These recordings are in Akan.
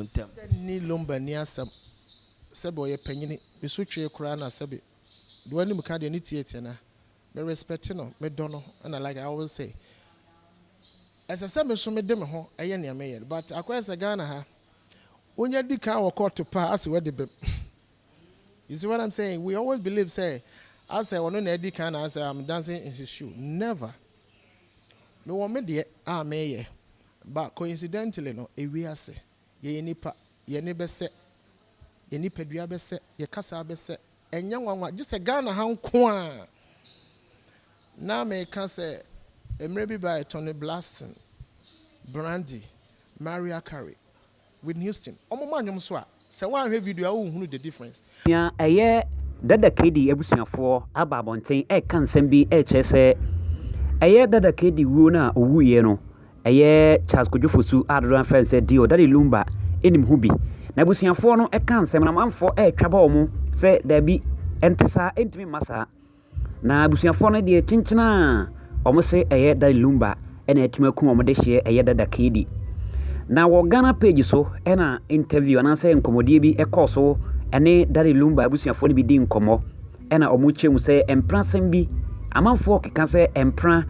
Wɔn ntam. Ni Lumba ni asɛm, sɛbi ɔyɛ panyini me so twe koraa na sɛbi deɛ wanim ka deɛ ne tie tie na me respect no, me dɔ no. Ɛna like I always say, ɛsɛ sɛ me so me de me ho ɛyɛ nea meyɛ, but akɔyɛ sɛ Ghana ha, wonya di kan wɔ court pa ase wɔde bɛm. You see what I'm saying? We always believe say asɛ ɔno na adi kan na asɛ I'm dancing in his shoe. Never. Me wɔ me deɛ a meyɛ, but coincidentally no, ewi ase yɛyɛ nipa, yɛne bɛsɛ, yɛ nipadua bɛsɛ, yɛ kasa bɛsɛ. Ɛnyɛ nwanwa gye sɛ Ghana ha nko a. Na meka sɛ mmerɛ bi ba, Tony Blaston, Brandy, Mariah Carey, Whitney Houston, ɔmo ma nnwom so a, sɛ woanhwɛ video a, wonhunu the difference. Nea ɛyɛ Dada KD abusuafoɔ aba abɔnten ɛreka nsɛm bi ɛrekyerɛ sɛ ɛyɛ Dada KD wuo no a ɔwuiɛ no, ɛyɛ Charles Kwadwo Fosu a dodoɔ afrɛ no sɛ Dio Daddy Lumba ɛnim ho bi. Na abusuafoɔ no ɛka nsɛm na amanfoɔ ɛretwa bɔ wɔn sɛ daabi, ɛnte saa, ɛntumi mma saa. Na abusuafoɔ no deɛ, kyenkyena a wɔn se ɛyɛ Daddy Lumba ɛna atumi aku wɔn de hyeɛ ɛyɛ Dada KD. Na wɔ Ghana page so ɛna interview anaasɛ nkɔmmɔdie bi ɛkɔɔ so, ɛne Daddy Lumba abusuafoɔ no bi di nkɔmmɔ, ɛna wɔn kyerɛ mu sɛ mprasɛm bi amanfoɔ keka sɛ mpra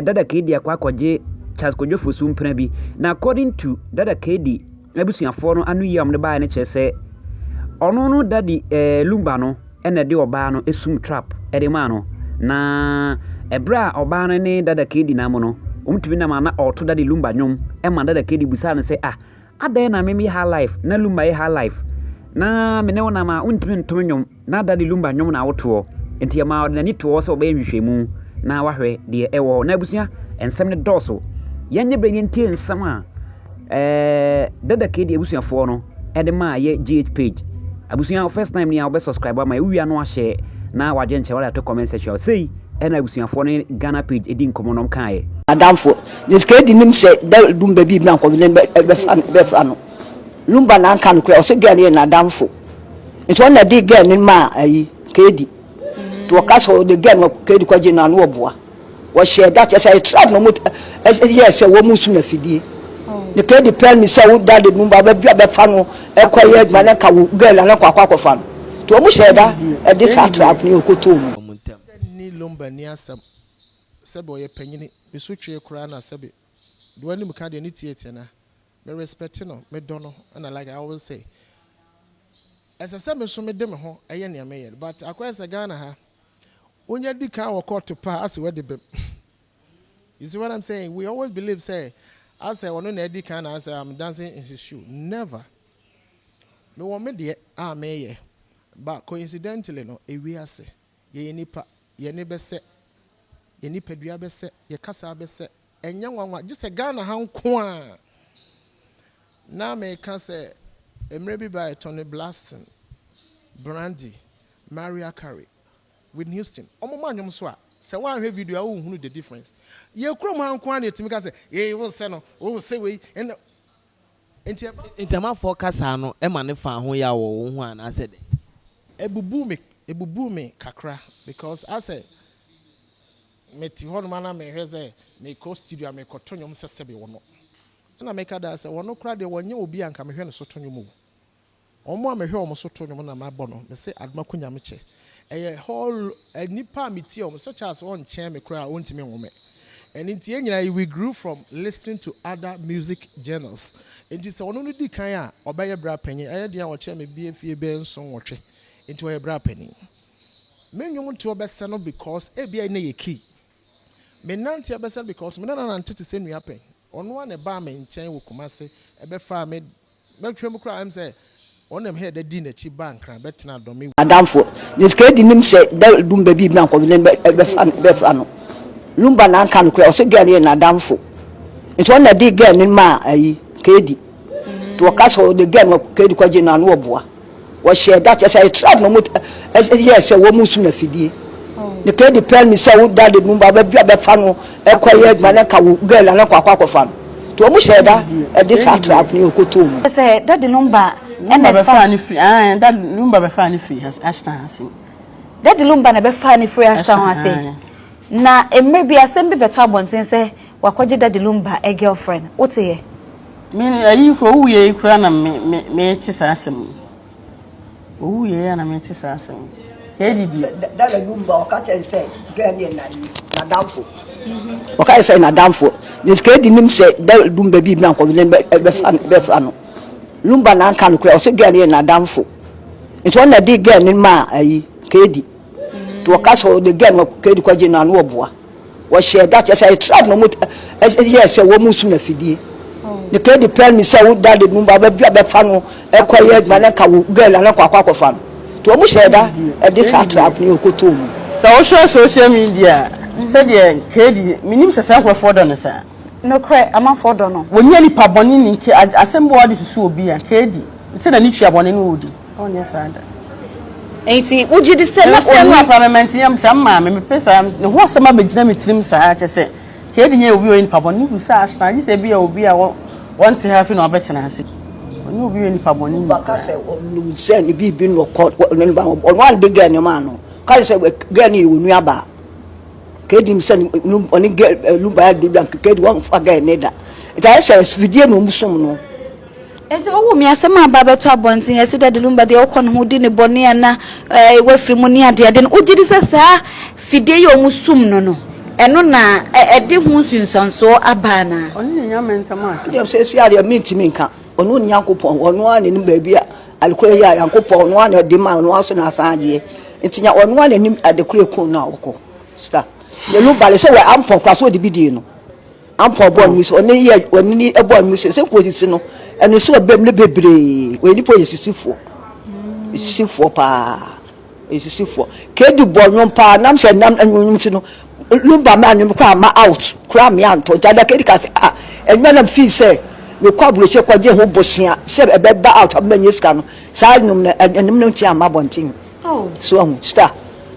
Dada KD akɔgye Charles Kwadwo Fosu mpena bi. Na according to Dada KD abusuafoɔ no ano yi a wɔde baeɛ no, kyerɛ sɛ ɔno no Daddy Lumba no ɛna ɛde ɔbaa no esum trap ɛde maa no. Na ɛberɛ a ɔbaa no ne Dada KD nam no, wɔn nam a na ɔreto Daddy Lumba nnwom, ɛma Dada KD busaa no sɛ, "Ah, adɛn na meme high life na Lumba yɛ high life na me ne wo nam a wontumi ntom nnwom na Daddy Lumba nnwom na wotoɔ?" Nti ɛma ɔde n'ani toɔ sɛ ɔbɛyɛ nhwehwɛmu na wahwɛ deɛ ɛwɔ hɔ. Na abusua, nsɛm no dɔɔso. Yɛnyɛ berɛ yɛntie nsɛm a Dada KD abusuafoɔ no ɛde maa yɛ GH page. Abusua, first time ni a wobɛ subscribe ama wowia no ahyɛ na wadwe nkyɛn wode ato comment section. Sei ɛna abusuafoɔ ne Ghana page ɛdi nkɔmmɔ nom kaeɛ. Adamfo ne sika di nim sɛ da Lumba bi na nkɔmɔ ne bɛfa no. Lumba na anka no kora, ɔsɛ girl no yɛ n'adamfo, nti ɔna de girl no maa ayi KD. Nti wɔka sɛ ɔde girl no KD kɔgye no ano, ɔboa wɔhyɛ da kyerɛ sɛ ɛyɛ trap na ɔmo yɛ sɛ wɔn mu sum afidie ne KD pɛn mi sɛ wo da de Lumba bɛbi a bɛfa no ɛkɔ yɛ adwuma ne nka wo girl na nkɔ akɔfa no. Nti wɔn hyɛ da ɛde saa trap ne ɔkɔtɔ mu. Wɔn ntam. Ni Lumba ni asɛm, sɛbi ɔyɛ panyini me so twe koraa na sɛbi deɛ wanim ka deɛ ne tie tie na me respect no, me dɔ no. Ɛna like I always say, ɛsɛ sɛ me so me de me ho ɛyɛ nea meyɛ, but akɔyɛ sɛ Ghana ha, wonya di kan wɔ court pa ase wɔde bɛm. You see what I'm saying? We always believe say asɛ ɔno na adi kan na asɛ I'm dancing in his shoe. Never. Me wɔ me deɛ a meyɛ, but coincidentally no, ewi ase yɛyɛ nipa, yɛne bɛsɛ, yɛ nipadua bɛsɛ, yɛ kasa bɛsɛ. Ɛnyɛ nwanwa gye sɛ Ghana ha nko a. Na meka sɛ mmerɛ bi ba, Tony Blaston, Brandy, Mariah Carey, Whitney Houston, ɔmo ma nnwom so a, sɛ woanhwɛ video a, wonhunu the difference. Yɛ kurom ha nko a na yɛtumi ka sɛ ee, wo sɛ no, wo sɛ wei ɛna nti ɛba. Nti amanfoɔ kasa no ɛma ne fa ho yɛ a wɔ wo ho anaasɛ dɛ? Ebubu me kakra because asɛ mete hɔ nom ana mehwɛ sɛ mekɔ studio a, mekɔto nnwom sɛ sɛbe wɔ no, ɛna meka daa sɛ wɔno koraa deɛ, wɔnyɛ obi a nka mehwɛ no so to nnwom o. Ɔmo a mehwɛ ɔmo so to nnwom na mabɔ no, mese Adomako Nyame kyɛ ɛyɛ whole nipa a metie ɔmo sɛ Charles ɔnkyɛn me koraa a, ɔntumi nwome. Ɛno nti yɛn nyinaa, we grew from listening to other music genres. Nti sɛ ɔno no di kan a, ɔbɛyɛ bra panyin. Ɛyɛ deɛ a ɔkyɛn me bie fie bɛyɛ 7, 8, nti ɔyɛ bra panyin. Me nnwom toɔ bɛsɛ no because ebia ne yɛ key. Me nante bɛsɛ no because me nana nante te sɛ nua pɛn. Ɔno a na ɛbaa me nkyɛn wɔ Kumase, ɛbɛfaa me bɛtwɛ mu koraa ɛm sɛ ɔnam hɛ dɛ di n'akyi ba Nkran bɛtena dɔme. Adamfo ne sika di nim sɛ da Lumba bi na nkɔmɔ ne bɛfa no. Lumba na anka no kora, ɔsɛ girl no yɛ n'adamfo, nti ɔna de girl no maa ayi KD. Nti wɔka sɛ ɔde girl no KD kɔgye no ano, ɔboa wɔhyɛ da kyerɛ sɛ ɛyɛ trap na ɔmo yɛ sɛ wɔn mu sum afidie ne KD pɛn mi sɛ wo da de Lumba bɛbi a bɛfa no ɛkɔ yɛ adwuma ne nka wo girl na nkɔ akɔfa no. Nti wɔn hyɛ da ɛde saa trap ne ɔkɔtɔ mu. Sɛ Daddy Lumba Lumba ɛna bɛfaa ɛfa ne firi ah, Daddy Lumba bɛfaa ne firi Ashton ase. Daddy Lumba na ɛbɛfaa ne firi Ashton ho ase. Aye. Na mmerɛ bi asɛm bi bɛtɔ abɔnten sɛ wakɔgye Daddy Lumba ɛ girlfriend, wote yɛ? Me ayi kura owuiɛ yi kura na me me mete saa asɛm yi. Owuiɛ yi na mete saa asɛm yi. Kɛdi di. Sɛ dada Lumba ɔka kyerɛ sɛ girl no yɛ n'adamfo. Ɔka kyerɛ sɛ n'adamfo. Ne kɛdi nim sɛ dada Lumba bi na nkɔmɔ ne bɛfa bɛfa no. Lumba na anka no kura ɔsɛ girl no yɛ n'adamfo. Nti ɔna de girl no maa ayi kɛdi. Nti ɔka sɛ ɔde girl no kɛdi kɔgye no ano ɔboa. Wɔhyɛɛ da kyerɛ sɛ ɛyɛ trap na wɔn yɛɛ sɛ wɔn sum afidie. Ne kɛ de pɛn mi sɛ wo da de nu ba bɛ bi a bɛfa no ɛkɔ yɛ adwuma na nka wo girl na nkɔ akɔ akɔfa no. Nti wɔn hyɛɛ da ɛde saa trap no ɔkɔtɔɔ mu. Sɛ wohwɛ social media a, sɛdeɛ KD, menim sɛ saa nkurɔfoɔ dɔ no saa. Nokorɛ, amanfoɔ dɔ no. Wɔnyɛ nipa bɔne ni, asɛm bi wɔ hɔ a wode susu obi a, KD, sɛ n'ani tua bɔne no ɔdi. Ɔnyɛ saa da. Enti wogye di sɛ na onni. Ɛno akora me mante yam saa maame mepɛ saa ne ho asɛm abɛgyina me tirim saa kyɛ sɛ kɛdi nyɛ obi a ɔyɛ nipa bɔne ne hu sɛ asena gye sɛ ebi a obi a wɔnte ha afei na wabɛtena ase ɔnyɛ obi a ɔyɛ nipa bɔne ni Ɔka sɛ ɔnim sɛ ne biribi na ɔkɔ ne ba ɔno ande gɛɛ ne maa no ka sɛ gɛɛ no yɛ onua baa. Kedi nim sɛ ɔne gɛ Lumba yɛ de bi kedi wɔnfa gɛɛ ne da nti ayɛ sɛ fidie na ɔmu som no. Enti wohu me asɛm a aba abɛtɔ abɔnten, yɛse Daddy Lumba deɛ wokɔ ne ho di ne bɔne a na eh, wafiri mu ne adeade no, wogye di sɛ saa fidie yi a wɔn sum no no, ɛno na ɛde ho nsunsuansoɔ aba anaa? Ɔne ne Nyame ntam asɛm. Deɛ seesei adeɛ mentumi nka, ɔno ne Nyankopɔn, ɔno ara na nim baabi a adekorɔ yi a Nyankopɔn ɔno ara na ɛde ma, ɔno ara so na asan agyeɛ. Nti nya ɔno ara na nim adekorɔ ɛku no a ɔkɔ. Sista, ne Lumba de sɛ wɔ ampɔn koraa so ɔde bi dii no. Ampɔn bɔɔ no sɛ ɔne yɛ ɔne ni bɔɔ no sɛ sɛ nkosisi no ɛno sɛ ɔbɛm no bebree ɔyɛ nipa ɔyɛ sisifoɔ sisifoɔ paa ɔyɛ sisifoɔ kedi bɔ nnwom paa nam sɛ nam nnwom ti no lumba ma nnwom koraa ma out koraa me antɔ nti ada kedi ka sɛ ah ɛnwom nam fii sɛ mekɔ aburokyire kɔgye ho bosea sɛ ɛbɛba out ama nyɛ sika no saa nnwom no ɛnwom no nti amma abɔnten so ahu star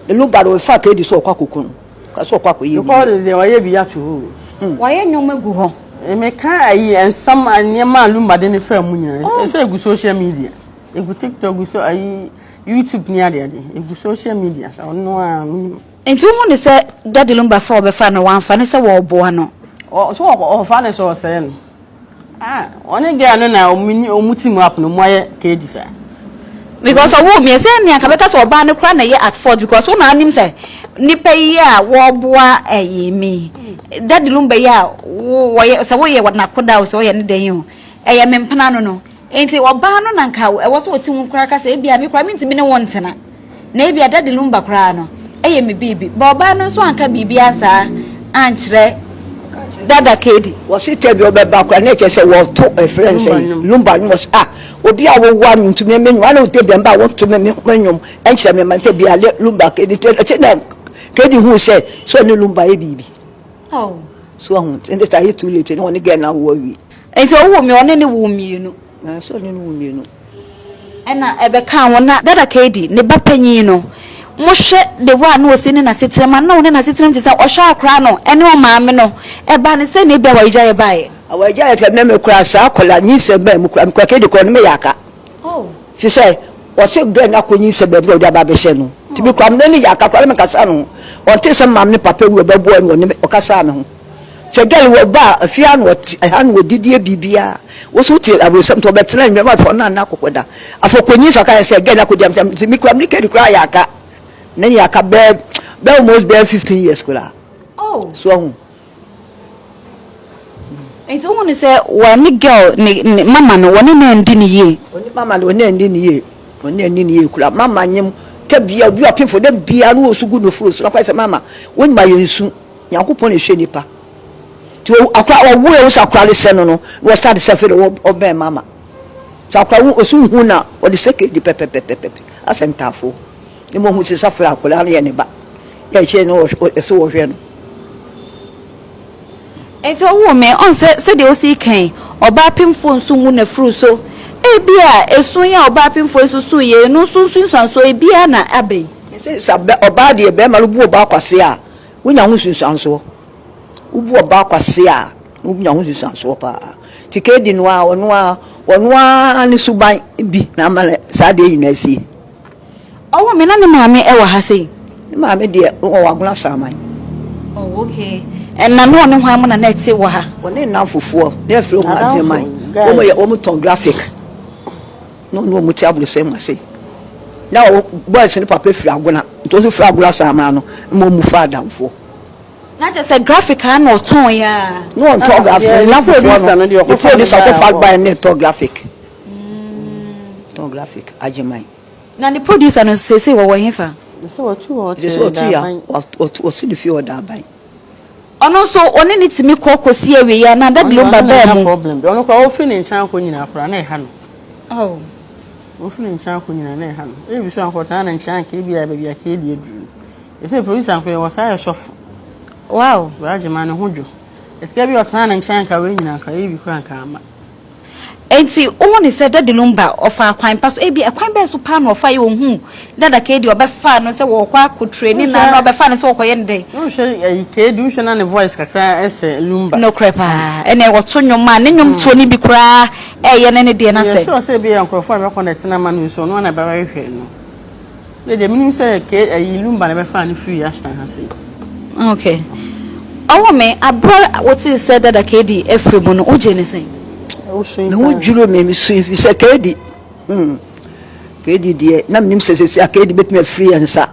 lumba no ɔfa kedi sɛ ɔkɔ akoko no. Ka sɛ ɔkɔ akɔyɛ bi. Recordings deɛ wayɛ bi ato hɔ o. Wayɛ nneɛma agu hɔ. Meka ayi nsɛm nneɛma a Lumba de ne faa mu nyinaa. Ɛsɛ egu social media. Egu TikTok, egu so ayi YouTube ne ade ade. Egu social media sɛ ɔno a menim. Nti wohu ne sɛ Daddy Lumba fa a ɔbɛfa no wamfa ne sɛ wɔreboa no? Ɔ so ɔfa ne sɛ ɔsɛe no. Ah, ɔne girl no na ɔmo ni ɔmo team up no ɔmo ayɛ KD saa. Because ɔwoo me ɛsɛ nea nka bɛka sɛ ɔbaa no koraa na ɛyɛ at fault because wo na anim sɛ nipa yi a wɔboa ɛyi mi Daddy Lumba yi a wo wɔyɛ sɛ woyɛ n'akoda o sɛ woyɛ ne dɛn o ɛyɛ me mpena no no nti ɔbaa no na nka ɛwɔ sɛ ɔte ho koraa ka sɛ ebia me koraa mentumi ne wo ntena. Na ebia Daddy Lumba koraa no yɛ me biribi. But ɔbaa no nso anka biribiara saa ankyerɛ Dada Kedi. Wɔse tɛ bi ɔbɛba koraa na ɛkyerɛ sɛ wɔto ɛfrɛ no sɛ Lumba nnwom. Wɔse ah obi a wowa no ntumi me nnwom ana wotɛ bia mba a wɔnto me me nnwom ɛnkyerɛ me ma ntɛ bia Lumba Kedi nti ɛkyɛ na Kedi huu sɛ sɛ ɔne Lumba yɛ biribi. So ahu nti sɛ ayɛ too late ne wɔne girl no awo awie. Nti ɔwoo me ɔne ne woo mmienu. Nanso ɔne no wo mmienu. Ɛna ɛbɛkaa ho na Dada Katie, ne ba panyin no, mohwɛ the way a na ɔsi ne n'asetenam a, na ɔne n'asetenam te sɛ ɔhwɛ akora no ne ɔmaame no, ɛbaa no sɛ na ebia awaregyaeɛ baeɛ. Awaregyaeɛ deɛ na me kura saa akwadaa nyinsɛn baa mu kura me kura Katie kura no meyɛ aka. Fi sɛ ɔse girl no akɔ nyinsɛn baabi na ɔde aba abɛhyɛ no nti me kura me ne yɛ aka kura na mekasa no ho ɔnte sɛ maame ne papa wu ɔbɛboa no ɔne me ɔkasaa me ho. Sɛ girl wɔ ba a, afie ha na ɔte, ɛha na ɔdidi yɛ biribiara. Wo nso wote abrosam nti ɔbɛtena nnwam afɔ no anna akɔkɔ da. Afɔ kɔnyin sɛ ɔka yɛ sɛ girl no akɔdi amtam nti me kura me ne Kedi koraa yɛ aka. Ne yɛ aka bɛɛ bɛɛ almost bɛɛ 15 years koraa. Oh. So ahu. Nti wohu ne sɛ wɔne girl ne ne mama no wɔne no andi ne yie. Ɔne mama no ɔne andi ne yie. Ɔne andi ne yie koraa. Mama nyem ta bia obi ɔpemfo da bia no wɔ su gu no furo so na kɔ sɛ mama wonyima yɛ nsu. Nyankopɔn na ehwɛ nipa. Nti akora ɔwo ehu sɛ akora resɛ no no na ɔstart sɛ afei de ɔbɛn mama. Sɛ akora wo osu hu na ɔde sɛ kedi pɛpɛpɛpɛpɛ asɛ ntaafo. Ne mo hu sɛ sɛ afei akora no yɛ ne ba. Yɛ ɛkyɛ no ɛsɛ wɔhwɛ no. Nti ɔwoo me, ɔn sɛ sɛdeɛ osi kan, ɔbaa pemfoɔ nso ngu n'afuru so. Ebia esu yi a ɔbaa pemfoɔ yi nso suu yei no nso nsunsuansoɔ ebiara na aba yi. Sɛ ɔbaa deɛ bɛrima no bu ɔbaa kwasea a, Wonya ho nsunsuansoɔ. Wobu ɔbaa kwasea a, wonya ho nsunsuansoɔ paa. Nti Kedi no ara, ɔno ara, ɔno ara ne suban bi na ama no saa adeɛ nyinaa asie. Ɔwɔ me na ne maame wɔ ha sei. Ne maame deɛ ɔwɔ Agona Saman. Oh okay. Ɛna na ɔne hwan mo na na ɛte wɔ ha? Ɔne nnamfofoɔ, na yɛfrɛ wɔn Agyeman. Wɔn yɛ wɔn tɔn graphic. Na ɔne wɔn te abrosɛm mu ase. Na ɔwɔ boys no papa firi Agona. Nti ɔnso firi Agona san maa no ma wɔn faa adamfoɔ. Na kyerɛ sɛ graphic a na ɔtɔn yɛ a. Na ɔntɔn graphic. Ne nnamfofoɔ no, ne producer kɔfa baeɛ no na ɛtɔ graphic. Tɔn graphic, Agyeman. Na ne producer no nso seesei wɔwɔ hefa? Sɛ wɔtu hɔ te sɛ Daaban. Ɔsi ne fie wɔ Daaban. Ɔno nso ɔne ne tumi kɔ kɔsi awieɛ anaa Daddy Lumba baa mu? Problem bi. Ɔno koraa ɔfiri ne nkyɛn akɔ nyinaa koraa na ɛha no. Oh. Ɔfiri ne nkyɛn akɔ nyinaa na ɛha no. Ebi so ankɔtena ne nkyɛn anka ebi a baabi a keedi aduru no. Ɛsɛ producer nko yɛ wɔ saa yɛ sɔfo. Wow. Bragye ma ne ho dwo. Ɛtika bi ɔtena ne nkyɛn anka wei nyinaa anka ebi koraa anka ama. Enti wohu no sɛ Daddy Lumba ɔfaa kwan pa so? Ebia ɛkwan bɛn so paa na ɔfaeɛ ɔhuu Dada Kaydi ɔbɛfaa no sɛ wɔrekɔ akɔ training no anaa ɔbɛfaa no sɛ wɔrekɔyɛ no dɛn? Wohwɛ ayi Kaydi wohwɛ na ne voice kakra ɛsɛ Lumba. Nokorɛ paa ɛnɛ ɔto nnwom a ne nnwom toɔ no bi koraa ɛyɛ ne ne deɛ no asɛ. Meyɛ sure sɛ ebia nkorɔfoɔ a bɛkɔ na ɛtena ama no nso ɔno ara na ɛbɛhwehwɛ no. Me deɛ menim sɛ ke ayi Lumba na bɛfaa no firii Ashton ha sei. Okay. Ɔwɔ me, aberɛ a wotee sɛ Dada KD afiri mu no, wogyee no sɛn? Me ho dwiriw me, mesui ɛfiri sɛ KD, hmm, KD deɛ, na menim sɛ sɛsi a KD bɛtumi afiri yɛn nsa,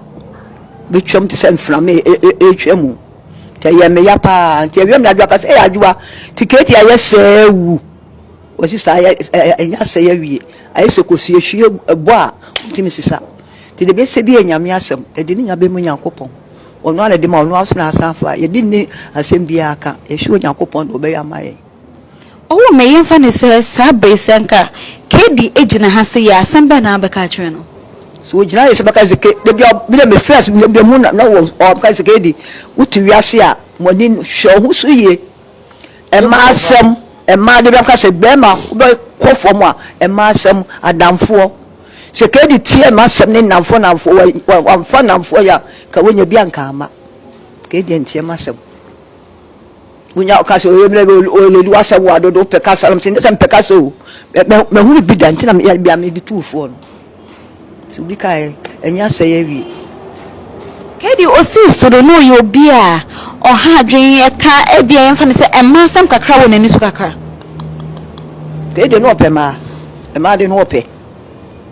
bɛtwam te sɛ mframa ɛretwa mu. Nti ɛyɛ me ya paa, nti awia me adwoa ka sɛ, ɛyɛ adwoa, nti KD ayɛ sɛɛ wu. Wɔsi saa yɛ ɛnyɛ asɛe awie. Ayɛ sɛ kosua hwie bɔ a wontumi nsesa. Nti deɛ ɛbɛsɛ bi yɛ Nyame asɛm. Yɛde ne nya bɛma Onyankopɔn. Ɔno ara na ɛde ma, ɔno ara nso na asan fa. Yɛde nni asɛm biara ka. Yɛhwɛ Onyankopɔn deɛ ɔbɛyɛ ama yɛn. Ɔwɔ me, yɛmfa no sɛ saa bere yi sɛ anka Katie gyina ha sei a, asɛm bɛn na wobɛka akyerɛ no? So ogyina yɛ sɛ bɛka sɛ ke da bia me deɛ me first me deɛ mu na na wɔ ɔka sɛ Katie wote wiase a mo ani hwɛ wo ho so yie. Mmaa asɛm, mmaa de bɛka sɛ bɛrima wobɛkɔ fam a, mmaa asɛm, adamfoɔ. Sɛ Kedi tie m'asɛm ne nnamfoɔ nnamfoɔ, wamfa nnamfoɔ yɛ a, ka wonya bi anka ama. Kedi antie m'asɛm. Wonya ɔka sɛ ɔyɛ mmerɛ ɔledi w'asɛm wɔ adodo wopɛ kasa no, sɛ mpɛ kasa o. Mahunu bi da nti na meyɛ mede tuufoɔ no. Sɛ obi ka ɛ, ɛnyɛ asɛe awie. Kedi osii so no, na ɔyɛ obi a ɔha adwene, ɛka ebia yɛmfa no sɛ mmaa asɛm kakra wɔ n'ani so kakra. Kedi na ɔpɛ mmaa, mmaa de na ɔpɛ,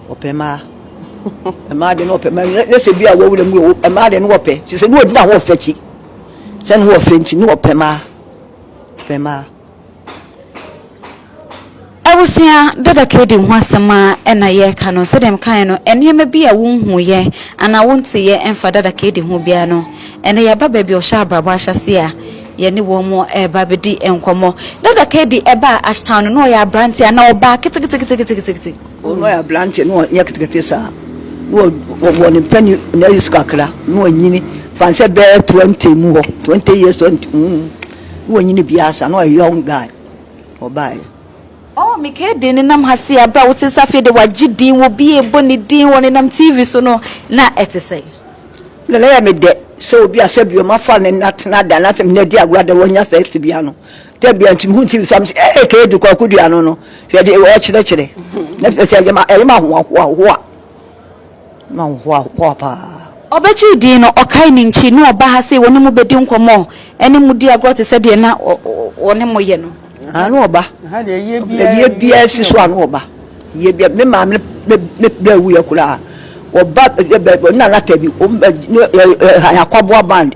ɔpɛ mmaa, mmaa de na ɔpɛ mmaa, ne sɛ bi a wɔwura mu mmaa de na ɔpɛ, sɛ sɛ ne ɔdi n'ahoɔfɛ akyi, sɛ ne ho ɔfɛ nti ne ɔpɛ mmaa, ɔpɛ mmaa. Abusua, Dada Kedi ho asɛm a na yɛreka no, sɛdeɛ mekaeɛ no, nneɛma bi a wonhuiɛ anaa wonteeɛ mfa Dada Kedi ho biara no, ɛnnɛ yɛaba baabi a ɔhyɛ abrabɔ ahyɛaseɛ a yɛne wɔn reba abɛdi nkɔmmɔ. Dada Kedi baa Ashtown no, na ɔyɛ aberanteɛ anaa ɔbaa keteketeketekete? Ɔno ɔyɛ aberanteɛ na ɔnyɛ ketekete saa, na ɔwɔ ne mpanin na ayi so kakra, na wanyini, fa no sɛ bɛyɛ 20 mu hɔ, 20 years, 20, mm, na wanyini biara saa, na ɔyɛ young guy. Ɔbaeɛ. Oh, mekae de nenam ha sei, aberɛ a wote sɛ afei de wagye din, obi rebɔ ne din, ɔnenam TV so no, na ɛte sɛn? Na na ɛyɛ me dɛ sɛ obi a sɛbio mafa ne nna tena da anaasɛ me nna di agorɔ ada wanya saa tebea no. Tɛm biara nti mehu TV so a mese, Ee, Kadu Kwaku Dua no no, hwɛ deɛ ɔrekyerɛkyerɛ. Na sɛ ɛyɛ ma ɛyɛ ma ahoahoahoa. Ma ahoahoa paa. Ɔbɛgyee din no, ɔkae ne nkyi, na ɔba ha sei, wɔne mo bɛdi nkɔmmɔ, ɛne mo di agorɔ te sɛ deɛ na wɔne mo yɛ no. Ah, na ɔba. Ɛdeɛ biara si so a na ɔba. Yɛ bia me maame me me bɛ wuyɛ koraa. Ɔba bɛ na nata bi, wɔn bɛ ne ɛ akwaboa band.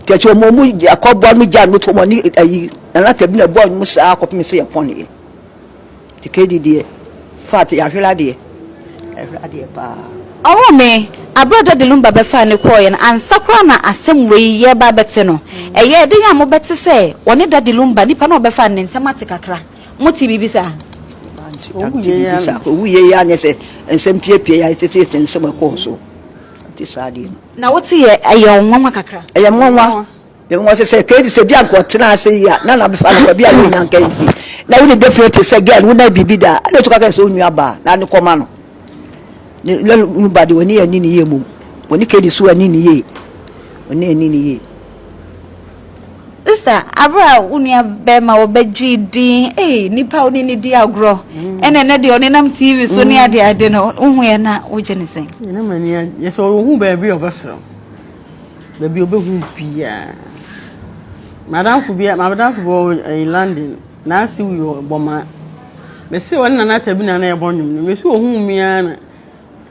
Tɛtɛ wɔn mu akwaboa no gya no to wɔn ne ayi nata bi na ɛbɔ wɔn saa kɔpem sɛ yɛ pɔn yɛ. Nti KD deɛ fact yɛahwere adeɛ yɛahwere adeɛ paa. Ɔwoo me, aberɛ a Daddy Lumba bɛfaa no kɔeɛ no, ansa koraa na asɛm wei yɛreba abɛte no, ɛyɛɛ den a mobɛte sɛ ɔne Daddy Lumba, nipa no a ɔbɛfaa no, ne ntam ate kakra. Motee biribi saa? Mante biribi saa. Ɔwuiɛ yi ara nyɛ sɛ nsɛm piapia yi a yɛteteete nsɛm a ɛkɔɔ so. Mante saa deɛ no. Na woteeɛ, ɛyɛɛ wo nwanwa kakra? Ɛyɛ me nwanwa. Mewɔ sɛ sɛ kei sɛ bi anka ɔtena ase yi a na na bɛfa no bi a wonya nka nsi na wo ne definitely sɛ girl wo na biribi da ɛna ɛtu kaka sɛ onua baa na ne kɔma no ne ne no ba de wɔne ani ne yie mom wɔne kei de so ani ne yie wɔne ani ne yie. Sister, abere a wo nua bɛrima wɔbɛgye din ee nipa a wone ne di agorɔ ɛna ɛnɛ deɛ ɔnenam TV so ne ade ade no wohu yɛ na wogye ne sɛn? Ɛna m'ani agye sɛ ɔhu baabi a ɔbɛfrɛ wo. Baabi a obehu biara. M'adamfo bi, m'adamfo bi wɔ ɛyi London, n'ase wui wɔ Bɔma. Mese ɔne Nana Tabi na na ɛbɔ nnwom no. Mese ohuu me ara na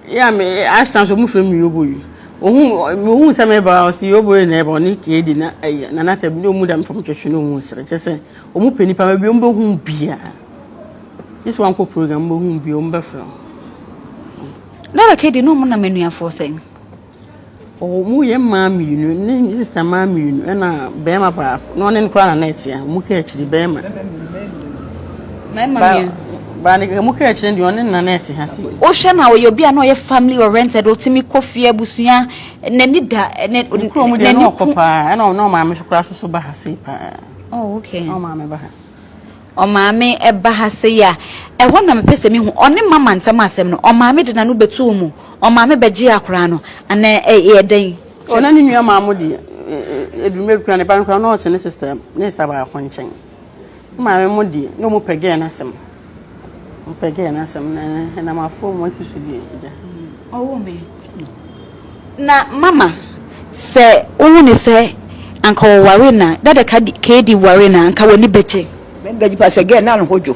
yɛ a me Ashton nso wɔfrɛ me Yobo yi. Ohuu ohuu sɛ meba a ɔse Yobo yi na ɛba ɔne Kedi na ɛyɛ Nana Tabi na wɔn da me fam twetwe na wɔn sere. Kyerɛ sɛ wɔn pɛ nipa baabi wɔn bɛhu biara. Gye sɛ wankɔ program wɔn bɛhu biara wɔn bɛfrɛ wo. Nana Kedi na wɔn nam anuafoɔ sɛn? Ɔwɔ yɛ mmaa mmienu, ne sista mmaa mmienu ɛna bɛrima baako. Na ɔne no koraa na na ɛte a, wɔn ka akyiri bɛrima. Mmarima mmienu. Baa ne wɔn ka akyiri deɛ ɔne no na na ɛte ha sei. Wohwɛ no a ɔyɛ obi a na ɔyɛ family oriented, ɔtumi kɔ fie abusua, n'ani da ne Ne kurom deɛ na ɔkɔ paa, ɛna ɔne ɔmaame so koraa soso ba ha sei paa. Oh okay. Na ɔmaame ba ha. Ɔmaame ba ha sei a, ɛhɔ na mepɛ sɛ mehu. Ɔne mama ntam asɛm no, ɔmaame de n'ano bɛtoo mu? Ɔmaame bɛgyee akwadaa no anaa ɛyɛ dɛn? Oh, na ne nua maa mo deɛ, ɛduru mmerɛ bi koraa ne ba no koraa na ɔte ne sister, ne sister baako nkyɛn. Ne maame mo deɛ, na ɔmo pɛ gɛɛ n'asɛm. Ɔmo pɛ gɛɛ n'asɛm na ɛnam afoɔ mu asi so deɛ, agya. Ɔwoo me. Na mama, sɛ wohu no sɛ anka ɔware no a, dada KD ware no a, anka w'ani bɛgye? M'ani bɛgye paa sɛ girl na ne ho dwo,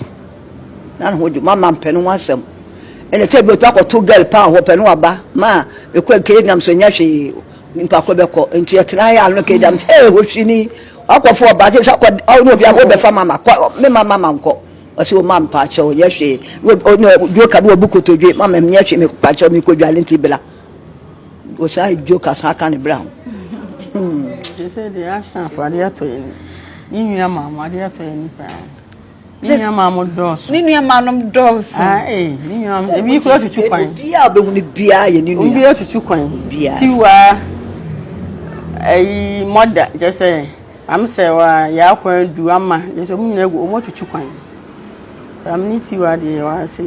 na ne ho dwo. Mama mpɛ ne ho asɛm. Ɛna ɛtɔ bi otumi akɔto girl paa hɔ pɛ ne waba. Ma mekɔ KD nam so nyɛ hwee, nipa korɔ bɛkɔ. Nti ɛtena yɛ ano KD nam so, ee hwini, wakɔfo ɔba, sɛ akɔ, ɔne obi akɔ bɛfa mama, kɔ, me ma mama nkɔ. Ɔse o ma mpakyɛw nyɛ hwee ɔne joka bi ɔbu kotodwe ma ma nyɛ hwee mepakyɛw mekɔ dwale nti bla ɔsan joka san ka ne bra ho. Sɛ deɛ asanfo adeɛ atɔ yɛn ne nua maa mo adeɛ atɔ yɛn paa ne nua maa mo dɔɔso ne nua maa nom dɔɔso ah ee ne nua ebi kura tutu kwan obiara ɔbɛhu ne biara yɛ ne nua obiara tutu kwan tiwa ɛyi mɔda kyɛ sɛ. Am sɛ wa yɛ akwan du ama deɛ sɛ ɔmo nyinaa gu ɔmo atutu kwan. Am ne tiwa deɛ wa se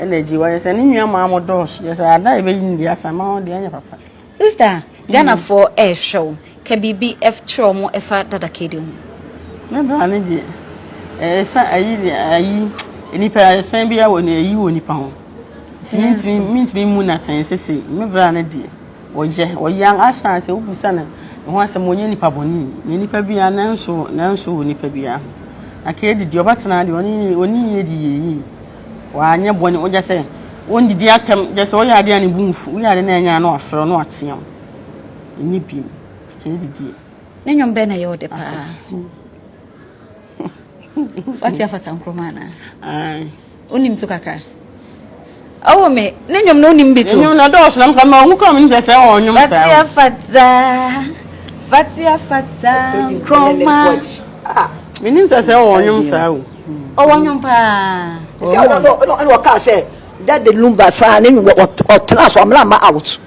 ɛna gye wa yɛ sɛ ne nua maa mo dɔɔso yɛ sɛ ada yɛ bɛyi ne deɛ asa ma deɛ ɛnyɛ papa. Sister, Ghanafoɔ ɛrehwɛ wo, ka biribi kyerɛ wɔn ɛfa Dada Kedi ho. Me bra ne deɛ ɛsa ayi deɛ ayi nipa ɛsan bi wɔ ne ayi wɔ nipa ho. Nti mintimi mintimi mu na fɛn sese me bra ne deɛ. Ɔyɛ, ɔyɛ ahyɛn sɛ wobisa no ne ho asɛm, ɔnyɛ nipa bɔne, nyɛ nipa biara, nanso, nanso wɔ nipa biara ho. Na ka edi deɛ ɔbɛtena deɛ ɔne ɔne yie di yie yie. Wanyɛ bɔne, ɔgya sɛ ɔndidi atɛm, gya sɛ ɔyɛ adeɛ a ne bo mfu, woyɛ adeɛ na ɛnyɛ a na wafrɛ wo na watea wo. Ɛnyɛ bio, ka edi deɛ. Ne nnwom bɛn na ɛyɛ wo dɛ paa? Wate afata nkruma anaa? Aye. Wonim to kakra? Ɔwɔ me ne nnwom no wonim bi to? Nnwom no dɔɔso na mka ma ɔho kura me sɛ sɛ ɔwɔ nnwom saa. Fatia fata fatia fata nkruma. Menim sɛ sɛ ɔwɔ nnwom saa o. Ɔwɔ nnwom paa. Sɛ ɔno ɔno ɔkaa sɛ Daddy Lumba saa ne ɔtena so ɔmena ma out.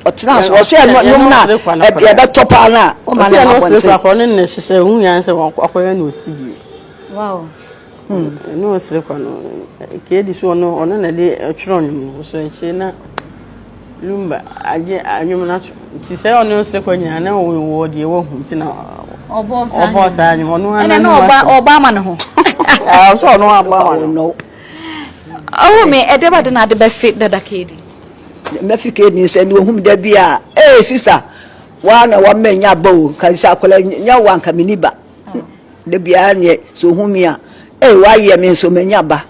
Ɔtena so ɔso yɛ nnwom no a ɛbɛtɔ paa no a ɔma ne ma abɔnten. Ɔsɛ ɔno ne hyehyɛ ohun yan sɛ wakɔyɛ no studio. Wow. Ɛne ɔsere kwa no keedi so ɔno ɔno na ɛde ɛtwerɛ nnwom no so akyire na Lumba agye nnwom no ato nti sɛ ɔne ɔsere kwa nyinaa na ɔwɔ deɛ wahu nti na ɔbɔ saa nnwom ɔno ara ɛna na ɔba ɔba ama ne ho. Ɔsɛ ɔno abɔ ama no. Ɔwɔ me ɛdɛ ba de na ade bɛfe dada keedi. Mɛfi keedi sɛ ne ohum da bi a ee sista waa na wɔn nya ba o nka sɛ akwadaa nya wa nka me ni ba. Da biara neɛ sɛ ɔhu me a, ei wayɛ me nso manya ba.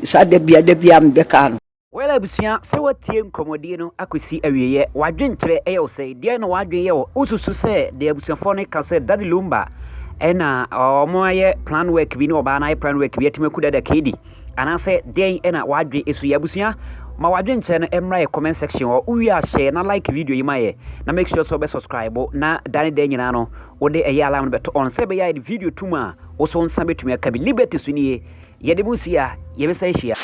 Saa da biara da biara mebɛkaa no. Well abusua, sɛ woatie nkɔmmɔdie no akɔsi awieɛ, w'adwenkyerɛ yɛ wo sɛn? Deɛn na w'adwene yɛ wo? Wosusu sɛ deɛ abusuafoɔ no ka sɛ Daddy Lumba ɛna wɔn ayɛ plan work bi ne ɔbaa no ayɛ plan work bi atumi aku Dada Kedi anaasɛ deɛn na w'adwene ɛsu yɛ? Abusua, ma w'adwenkyerɛ no mmra yɛ comment section hɔ. Wowie a share na like video yi ma yɛ na make sure sɛ wobɛ subscribe na da ne da nyinaa no Wode ɛyɛ alarm no bɛto on sɛ ɛbɛyɛ a yɛde video to mu a, wo nso wo nsa bɛtumi aka bi. Liberty so nie, yɛde mo si a, yɛbɛsan ahyia.